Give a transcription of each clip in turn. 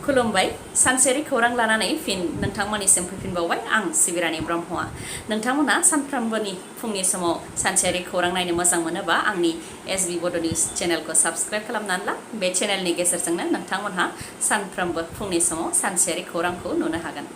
खुलुमबाय सानसेयारि खौरां लानानै फिन नोंथांमोननिसिम फैफिनबावबाय आं सिबिरानि ब्रह्मआ नोंथांमोना सानफ्रोमबोनि फुंनि समाव सानसेयारि खौरां नायनो मोजां मोनोबा आंनि एसबी बड' निउज चेनेलखौ साबस्क्राइब खालामनानै ला बे चेनेलनि गेजेरजोंनो नोंथांमोनहा सानफ्रोमबो फुंनि समाव सानसेयारि खौरांखौ नुनो हागोन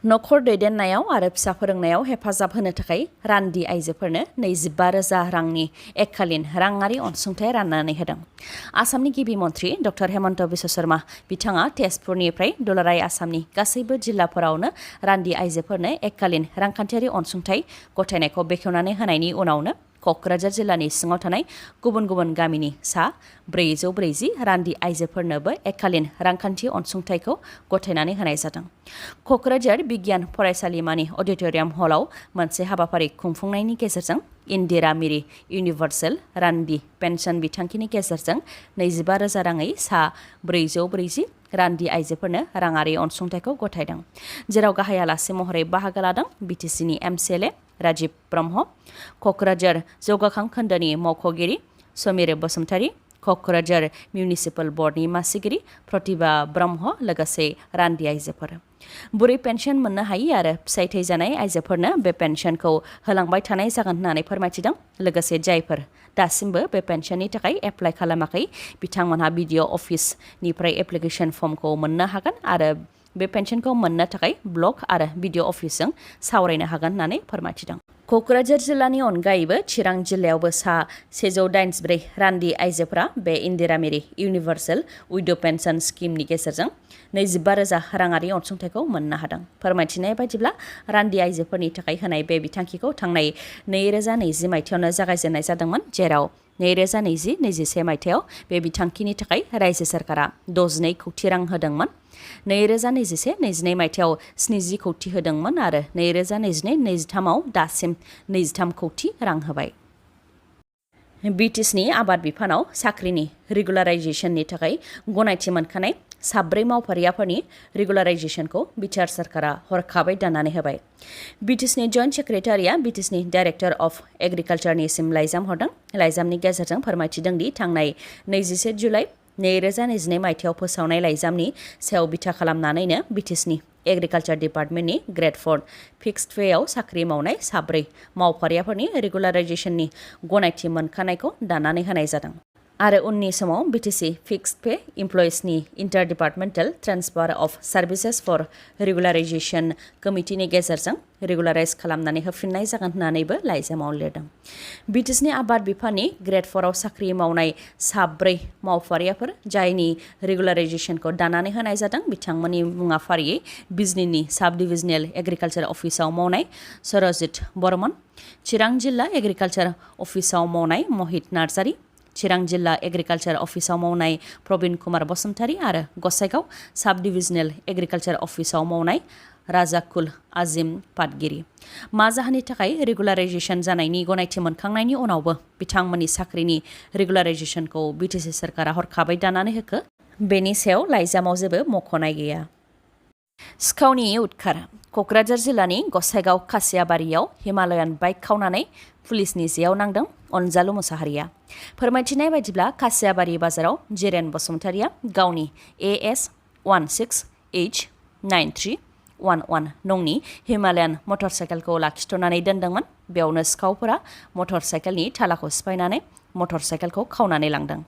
नखर दैदेननायाव आरो फिसा फोरोंनायाव हेफाजाब होनो थाखाय रान्दि आइजोफोरनो 25,000 रांनि एककालीन राङारि अनसुंथाइ राननानै होदों। आसामनि गिबि मन्थ्रि डक्टर हेमन्त बिश्व शर्मा बिथाङा तेजपुरनिफ्राय दुलाराय आसामनि गासैबो जिल्लाफोरावनो रान्दि आइजोफोरनो एककालीन रांखान्थियारि अनसुंथाइ गथायनायखौ बेखेवनानै होनायनि उनावनो क'क्राझार जिल्लानि सिङाव थानाय गुबुन गुबुन गामिनि सा 440 रान्दि आइजोफोरनोबो एककालीन रांखान्थि अनसुंथाइखौ गथायनानै होनाय जादों। क'क्राझार बिगियान फरायसालिमानि अडिट'रियाम हलाव मोनसे हाबाफारि खुंफुंनायनि गेजेरजों इन्दिरा मिरि इउनिभार्सेल रान्दि पेन्सन बिथांखिनि गेजेरजों 25,000 राङै सा 440 रान्दि आइजोफोरनो राङारि अनसुंथाइखौ गथायदों, जेराव गाहाय आलासि महरै बाहागो लादों BTCनि MCLA राजिब ब्रह्म, क'क्राझार जौगाखां खोन्दोनि मावख'गिरि समिर बसुमतारी, क'क्राझार मिउनिसिपाल बर्डनि मासिगिरि प्रतिभा ब्रह्म लोगोसे रान्दि आइजोफोर। बुरै पेन्सन मोननो हायि आरो फिसाय थैजानाय आइजोफोरनो बे पेन्सनखौ होलांबाय थानाय जागोन होननानै फोरमायथिदों। लोगोसे जायफोर दासिमबो बे पेन्सननि थाखाय एप्लाइ खालामाखै बिथांमोनहा BDO अफिसनिफ्राय एप्लिकेसन फर्मखौ मोननो हागोन आरो बे पेन्सनखौ मोननो थाखाय ब्लक आरो BDO अफिसजों सावरायनो हागोन होननानै फोरमायथिदों। क'क्राझार जिल्लानि अनगायैबो चिरां जिल्लायावबो सा 184 रान्दि आइजोफोरा बे इन्दिरा मिरि इउनिभार्सेल उइड' पेन्सन स्किमनि गेजेरजों 25,000 राङारि अनसुंथाइखौ मोननो हादों। फोरमायथिनाय बायदिब्ला रान्दि आइजोफोरनि थाखाय होनाय बे बिथांखिखौ थांनाय 2020 मायथाइयावनो जागायजेननाय जादोंमोन, जेराव 2020-21 मायथाइयाव बे बिथांखिनि थाखाय रायजो सोरखारा 62 कौटि रां होदोंमोन। 2021-22 मायथाइयाव 70 कौटि होदोंमोन आरो 2022-23आव दासिम 23 कौटि रां होबाय। BTCनि आबाद बिफानाव साख्रिनि रेगुलाराइजेसननि थाखाय गनायथि मोनखानाय 4 मावफारियाफोरनि रेगुलाराइजेसनखौ बिटिआर सरकारा हरखाबै दाननानै होबाय। BTCनि जइन्ट सेक्रेटारिया BTCनि डाइरेक्टर अफ एग्रिकालचारनिसिम लाइजाम हरदों। लाइजामनि गेजेरजों फोरमायथिदों दि थांनाय 21 जुलाइ 2022 मायथाइयाव फोसावनाय लाइजामनि सायाव बिथा खालामनानैनो BTCनि एग्रिकालचार डिपार्टमेन्टनि ग्रेड 4 फिक्सड पेआव साख्रि मावनाय 4 मावफारियाफोरनि रेगुलाराइजेसननि गनायथि मोनखानायखौ दाननानै होनाय जादों आरो उननि समाव BTC फिक्सड पे इमप्लयिजनि inter departmental transfer of services for regularisation कमिटिनि गेजेरजों रेगुलाराइज खालामनानै होफिननाय जागोन होननानैबो लाइजामाव लिरदों। BTCनि आबाद बिफाननि ग्रेड 4आव साख्रि मावनाय 4 मावफारियाफोर जायनि रेगुलाराइजेसनखौ दाननानै होनाय जादों बिथांमोननि मुङा फारियै बिजनीनि साब डिभिजनेल एग्रिकालचार अफिसाव मावनाय सरजित बर्मन, चिरां जिल्ला एग्रिकालचार अफिसाव मावनाय महित नार्जारी, चिरां जिल्ला एग्रिकालचार अफिसाव मावनाय प्रबिन कुमार बसुमतारी आरो गसाइगाव साब डिभिजनेल एग्रिकालचार अफिसाव मावनाय राजाकुल आजिम पाटगिरि। मा जाहोननि थाखाय रेगुलाराइजेसन जानायनि गनायथि मोनखांनायनि उनावबो बिथांमोननि साख्रिनि रेगुलाराइजेसनखौ BTC सरकारा हरखाबै दाननानै होखो, बेनि सायाव लाइजामाव जेबो मख'नाय गैया। सिखावनि उदखार। क'क्राझार जिल्लानि गसाइगाव खासियाबारियाव हिमालयान बाइक खावनानै पुलिसनि जेयाव नांदों अनजालु मुसाहारिया। फोरमायथिनाय बायदिब्ला खासियाबारि बाजाराव जिरेन बसुमतारिया गावनि AS 16H9311 नंनि हिमालयान मटर साइकेलखौ लाखिथ'नानै दोनदोंमोन। बेयावनो सिखावफोरा मटर साइकेलनि थालाखौ सिफायनानै मटर साइकेलखौ खावनानै लांदों।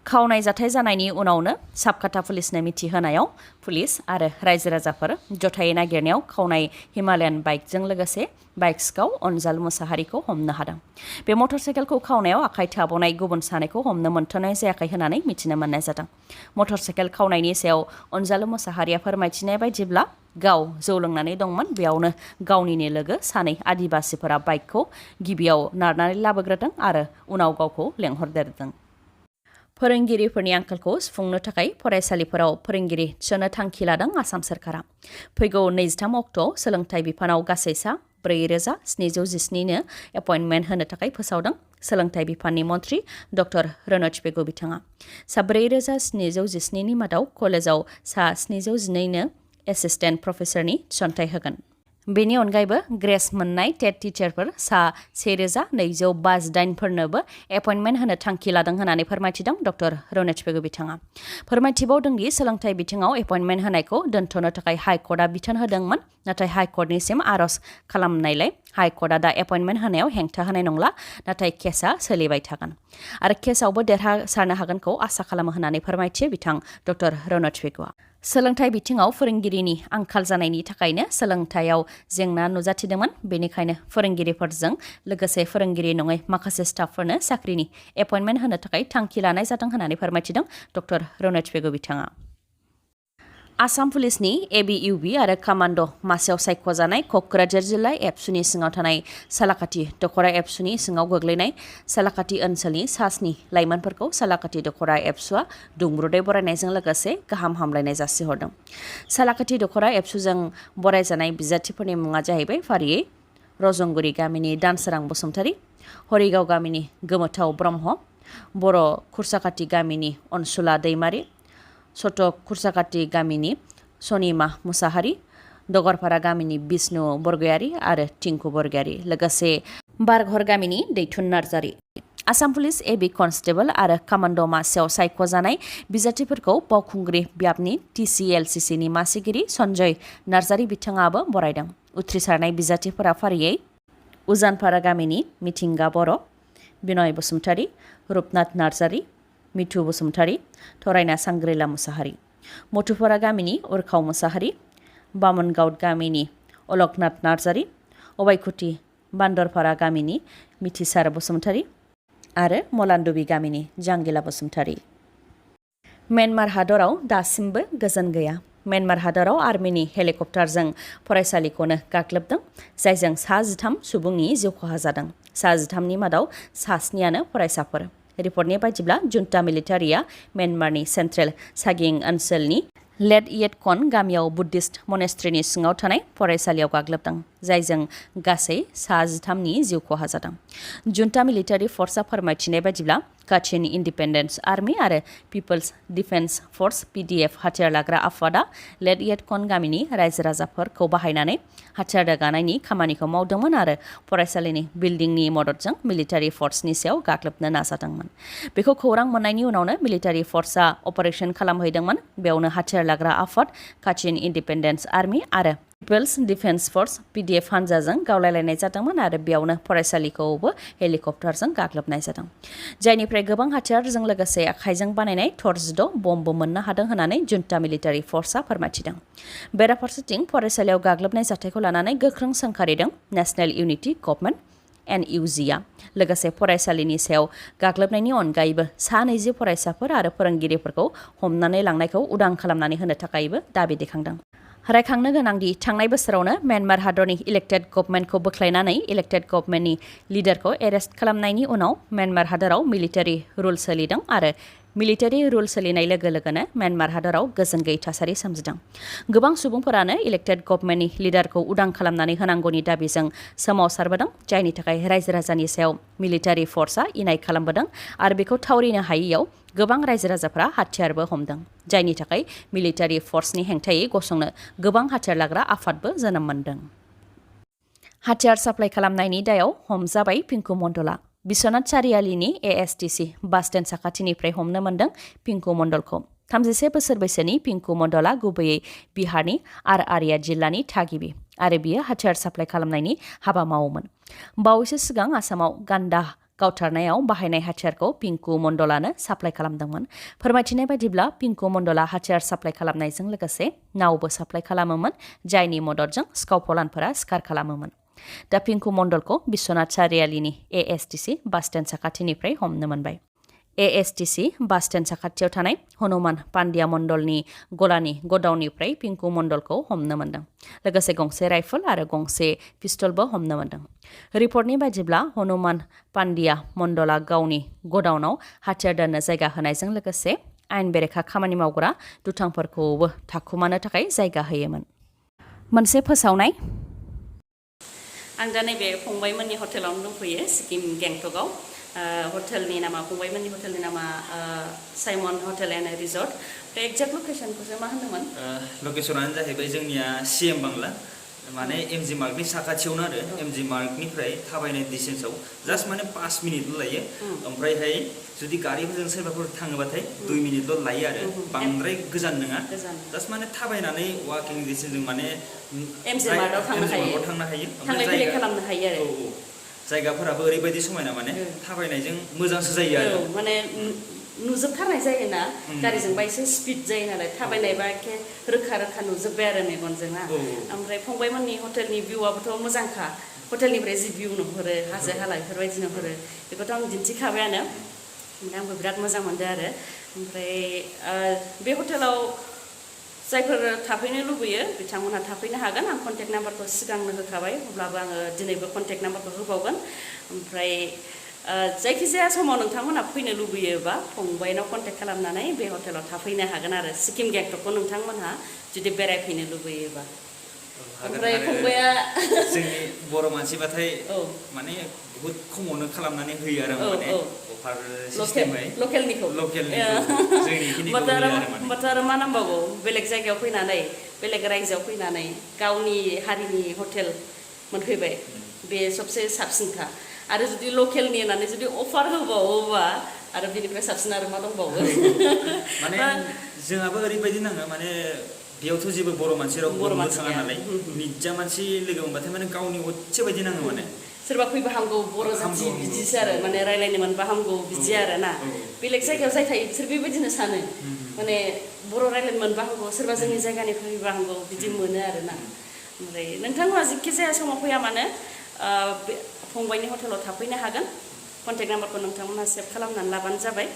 खावनाय जाथाय जानायनि उनावनो साबकाटा पुलिसनो मिथिहोनायाव पुलिस आरो रायजो राजाफोर जथायै नागिरनायाव खावनाय हिमालयान बाइकजों लोगोसे बाइक सिखाव अनजालु मुसाहारिखौ हमनो हादों। बे मटर साइकेलखौ खावनायाव आखाइ थाबावनाय गुबुन सानैखौ हमनो मोनथ'नाय जायाखै होननानै मिथिनो मोननाय जादों। मटर साइकेल खावनायनि सायाव अनजालु मुसाहारिया फोरमायथिनाय बायदिब्ला गाव जौ लोंनानै दंमोन, बेयावनो गावनिनो लोगो सानै आदिबासिफोरा बाइकखौ गिबियाव नारनानै लाबोग्रोदों आरो उनाव गावखौ लेंहरदेरदों। फोरोंगिरिफोरनि आंखालखौ सुफुंनो थाखाय फरायसालिफोराव फोरोंगिरि थिसननो थांखि लादों आसाम सरकारा। फैगौ 23 अक्ट'आव सोलोंथाइ बिफानाव गासै सा 4,717 नो एपइन्टमेन्ट होनो थाखाय फोसावदों सोलोंथाइ बिफाननि मन्थ्रि डक्टर रनज पेगु बिथाङा। सा 4,717 नि मादाव कलेजाव सा 712 नो एसिस्टेन्ट प्रफेसारनि थिसनथाइ होगोन। बेनि अनगायैबो ग्रेस मोननाय टेट टिचारफोर सा 1258 फोरनोबो एपइन्टमेन्ट होनो थांखि लादों होननानै फोरमायथिदों डक्टर रनेश पेगु बिथाङा। फोरमायथिबावदों दि सोलोंथाइ बिथिङाव एपइन्टमेन्ट होनायखौ दोनथ'नो थाखाय हाइकर्टआ बिथोन होदोंमोन, नाथाय हाइकर्टनिसिम आर'ज खालामनायलाय हाइकर्टआ दा एपइन्टमेन्ट होनायाव हेंथा होनाय नंला, नाथाय केसआ सोलिबाय थागोन आरो केसआवबो देरहासारनो हागोनखौ आसा खालामो होननानै फोरमायथियो बिथां डक्टर रनेश पेगुआ। सोलोंथाइ बिथिङाव फोरोंगिरिनि आंखाल जानायनि थाखायनो सोलोंथायाव जेंना नुजाथिदोंमोन, बेनिखायनो फोरोंगिरिफोरजों लोगोसे फोरोंगिरि नङै माखासे स्टाफफोरनो साख्रिनि एपइन्टमेन्ट होनो थाखाय थांखि लानाय जादों होननानै फोरमायथिदों डक्टर रनेश पेगु बिथाङा। आसाम पुलिसनि एबिइउबि आरो कामान्ड' मासेयाव सायख'जानाय क'क्राझार जिल्ला एबसुनि सिङाव थानाय सालाकाथि दख'रा एबसुनि सिङाव गोग्लैनाय सालाकाथि ओनसोलनि सा 7 लाइमोनफोरखौ सालाकाथि दख'रा एबसुआ दुंब्रुदै बरायनायजों लोगोसे गाहाम हामलायनाय जासिहरदों। सालाकाथि दख'रा एबसुजों बरायजानाय बिजाथिफोरनि मुङा जाहैबाय फारियै रजंगुरि गामिनि दानसोरां बसुमतारी, हरिगाव गामिनि गोमोथाव ब्रह्म, बर' खुरसाकाथि गामिनि अनसुला दैमारि, सटक खुरसाकाथि गामिनि सनिमा मुसाहारि, दगरपारा गामिनि बिष्णु बरगयारी आरो टिंकु बरगयारी, लोगोसे बारघर गामिनि दैथुन नार्जारी। आसाम पुलिस एबि कनस्टेबल आरो कामान्ड' मासेयाव सायख'जानाय बिजाथिफोरखौ बावखुंग्रि ब्याबनि TCLCCनि मासिगिरि सन्जय नार्जारी बिथाङाबो बरायदों। उथ्रिसारनाय बिजाथिफोरा फारियै उजानपारा गामिनि मिथिंगा बर', बिनय बसुमतारी, रुपनाथ नार्जारी, मिथु बसुमतारी, थरायना सांग्रिला मुसाहारि, मथुपारा गामिनि उरखाव मुसाहारि, बामनगाव गामिनि अलकनाथ नार्जारी, अबायकुथि बान्दरपारा गामिनि मिथिसार बसुमतारी आरो मलानदुबि गामिनि जांगिला बसुमतारी। म्यानमार हादराव दासिमबो गोजोन गैया। म्यानमार हादराव आर्मिनि हेलिकप्टारजों फरायसालिखौनो गाग्लोबदों, जायजों सा 13 सुबुंनि जिउ खहा जादों। सा 13नि मादाव सा 7 फरायसाफोर। रिपर्टनि बायदिब्ला जुन्टा मिलिटारिया म्यानमारनि सेन्ट्रेल सागिं ओनसोलनि लेट येटकन गामियाव बुद्धिस्ट मनेस्ट्रिनि सिङाव थानाय फरायसालियाव गाग्लोबदों, जायजों गासै सा 13नि जिउ खहा जादों। जुन्टा मिलिटारि फर्सआ फोरमायथिनाय बायदिब्ला काचिन इन्डिपेन्डेन्स आर्मि आरो पिपल्स डिफेन्स फर्स PDF हाथियार लाग्रा आफादा लेट येटकन गामिनि रायजो राजाफोरखौ बाहायनानै हाथियार रोगानायनि खामानिखौ मावदोंमोन आरो फरायसालिनि बिल्डिंनि मददजों मिलिटारि फर्सनि सायाव गाग्लोबनो नाजादोंमोन। बेखौ खौरां मोननायनि उनावनो मिलिटारि फर्सआ अपारेशन खालामहैदोंमोन। बेयावनो हाथियार लाग्रा आफाद काचिन इन्डिपेन्डेन्स आर्मि आरो पिपल्स डिफेन्स फर्स PDF हान्जाजों गावलायलायनाय जादोंमोन आरो बेयावनो फरायसालिखौबो हेलिकप्टारजों गाग्लोबनाय जादों, जायनिफ्राय गोबां हाथियारजों लोगोसे आखाइजों बानायनाय थर-10 बमबो मोननो हादों होननानै जुन्टा मिलिटारि फर्सआ फोरमायथिदों। बेराफारसेथिं फरायसालियाव गाग्लोबनाय जाथायखौ लानानै गोख्रों सोंखारिदों नेशनेल इउनिटि गभर्नमेन्ट NUGआ। लोगोसे फरायसालिनि सायाव गाग्लोबनायनि अनगायैबो सा 20 फरायसाफोर आरो फोरोंगिरिफोरखौ हमनानै लांनायखौ उदां खालामनानै होनो थाखायबो दाबि दैखांदों। रायखांनो गोनांदि थांनाय बोसोरावनो म्यानमार हादरनि इलेक्टेड गभर्नमेन्टखौ बोख्लायनानै इलेक्टेड गभर्नमेन्टनि लिडारखौ एरेस्ट खालामनायनि उनाव म्यानमार हादराव मिलिटारि रुल सोलिदों आरो मिलिटारि रुल सोलिनाय लोगो लोगोनो म्यानमार हादराव गोजोन गैयै थासारि सोमजिदों। गोबां सुबुंफोरानो इलेक्टेड गभर्नमेन्टनि लिडारखौ उदां खालामनानै होनांगौनि दाबिजों सोमावसारबोदों, जायनि थाखाय रायजो राजानि सायाव मिलिटारि फर्सआ इनाय खालामबोदों आरो बेखौ थावरिनो हायैयाव गोबां रायजो राजाफ्रा हाथियारबो हमदों, जायनि थाखाय मिलिटारि फर्सनि हेंथायै गसंनो गोबां हाथियार लाग्रा आफादबो जोनोम मोन्दों। हाथियार साप्लाइ खालामनायनि दायाव हमजाबाय पिंकु मण्डलआ। बिश्वनाथ सारियालिनि ASTC बास स्टेन्ड साखाथिनिफ्राय हमनो मोन्दों पिंकु मण्डलखौ। 31 बोसोर बैसोनि पिंकु मण्डलआ गुबैयै बिहारनि आरआरिया जिल्लानि थागिबि आरो बियो हाथियार साप्लाइ खालामनायनि हाबा मावोमोन। बावैसो सिगां आसामाव गान्दा गावथारनायाव बाहायनाय हाथियारखौ पिंकु मण्डलानो साप्लाइ खालामदोंमोन। फोरमायथिनाय बायदिब्ला पिंकु मण्डला हाथियार साप्लाइ खालामनायजों लोगोसे नावबो साप्लाइ खालामोमोन, जायनि मददजों सिखाव फलानफोरा सिखार खालामोमोन। दा पिंकु मण्डलखौ बिश्वनाथ सारियालिनि ASTC बास स्टेन्ड साखाथिनिफ्राय हमनो मोनबाय। ASTC बास स्टेन्ड साखाथियाव थानाय हनुमान पान्डिया मण्डलनि गलानि गडाउननिफ्राय पिंकु मण्डलखौ हमनो मोन्दों। लोगोसे गंसे राइफल आरो गंसे पिस्तलबो हमनो मोन्दों। रिपर्टनि बायदिब्ला हनुमान पान्डिया मण्डला गावनि गडाउनाव हाथियार दोननो जायगा होनायजों लोगोसे आयेन बेरेखा खामानि मावग्रा दुथांफोरखौबो थाखुमानो थाखाय जायगा होयोमोन। मोनसे फोसावनाय। आं दा नैबे फंबायमोननि हटेलावनो दंफैयो, सिक्किम गेंटकआव। हटेलनि नामा फंबायमोननि हटेलनि नामा Simon hotel and resort. Exact लकेसनखौसो मा होनदोंमोन? लकेसनानो जाहैबाय जोंनिया CM बांला, माने एमजि मार्कनि साखाथियावनो आरो एमजि मार्कनिफ्राय थाबायनाय डिस्टेन्सआव जास्ट माने 5 मिनिटल' लायो ओमफ्रायहाय जुदि गारिफोरजों सोरबाफोर थाङोबाथाय 2 मिनिटल' लायो आरो बांद्राय गोजान नङा जास्ट माने थाबायनानै वाकिं डिस्टेन्सजों माने एमजि मार्कआव थांनो हायो थांलाय फैलाय खालामनो हायो आरो औ जायगाफोराबो ओरैबायदि समायना माने थाबायनायजों मोजांसो जायो आरो माने नुजोबथारनाय जायोना गारिजोंबा एसे स्पिड जायो नालाय थाबायनायबा एखे रोखा रोखा नुजोब्बाय आरो मेगनजों ना ओमफ्राय फंबायमोननि हटेलनि भिउआबोथ' मोजांखा हटेलनिफ्राय जि भिउ नुहुरो हाजो हाला बेफोरबायदि नुहुरो बेखौथ' आं दिन्थिखाबायानो ओमफ्राय आंबो बिराद मोजां मोनदों आरो ओमफ्राय बे हटेलाव जायफोर थाफैनो लुबैयो बिथांमोनहा थाफैनो हागोन आं कन्टेक्ट नाम्बारखौ सिगांनो होखाबाय अब्लाबो आङो दिनैबो कन्टेक्ट नाम्बारखौ होबावगोन ओमफ्राय जायखिजाया समाव नोंथांमोनहा फैनो लुबैयोबा फंबायनाव कन्टेक्ट खालामनानै बे हटेलाव थाफैनो हागोन आरो सिक्किम गेंटकखौ नोंथांमोनहा जुदि बेरायफैनो लुबैयोबा ओमफ्राय फंबाया जोंनि बर' मानसिबाथाय माने बहुत खमावनो खालामनानै होयो आरो माने अफार सिस्टेमै लकेलनिखौ जोंनिखिनिखौ आरो मा नांबावगौ बेलेग जायगायाव फैनानै बेलेग रायजोआव फैनानै गावनि हारिनि हटेल मोनफैबाय बे सबसे साबसिनखा आरो जुदि लकेलनि होननानै जुदि अफार होबावोबा आरो बेनिफ्राय साबसिन आरो मा दंबावो माने जोंहाबो ओरैबायदि नाङो माने बेयावथ' जेबो बर' मानसि रावबो थाङा नालाय निजा मानसि लोगो मोनबाथाय माने गावनि असे बायदि नाङो माने सोरबा फैबा हामगौ बर' जाथि बिदिसो आरो माने रायलायनो मोनबा हामगौ बिदि आरो ना बेलेग जायगायाव जाय थायो बिसोर बेबायदिनो सानो माने बर' रायलायनो मोनबा हामगौ सोरबा जोंनि जायगानिफ्राय फैबा हामगौ बिदि मोनो आरो ना ओमफ्राय नोंथांमोना जेखि जाया समाव फैया मानो फंबायनि हटेलाव थाफैनो हागोन कन्टेक्ट नाम्बारखौ नोंथांमोनहा सेभ खालामनानै लाबानो जाबाय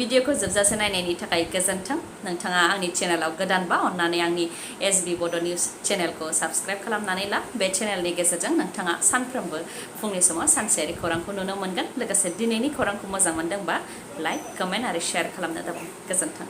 भिडिअखौ जोबजासे नायनायनि थाखाय गोजोन्थों नोंथाङा आंनि चेनेलाव गोदानबा अन्नानै आंनि एसबि बड' निउस चेनेलखौ साबस्क्राइब खालामनानै ला बे चेनेलनि गेजेरजों नोंथाङा सानफ्रोमबो फुंनि समाव सानसेयारि खौरांखौ नुनो मोनगोन लोगोसे दिनैनि खौरांखौ मोजां मोनदोंबा लाइक कमेन्ट आरो शेयार खालामनो दाबाव गोजोन्थों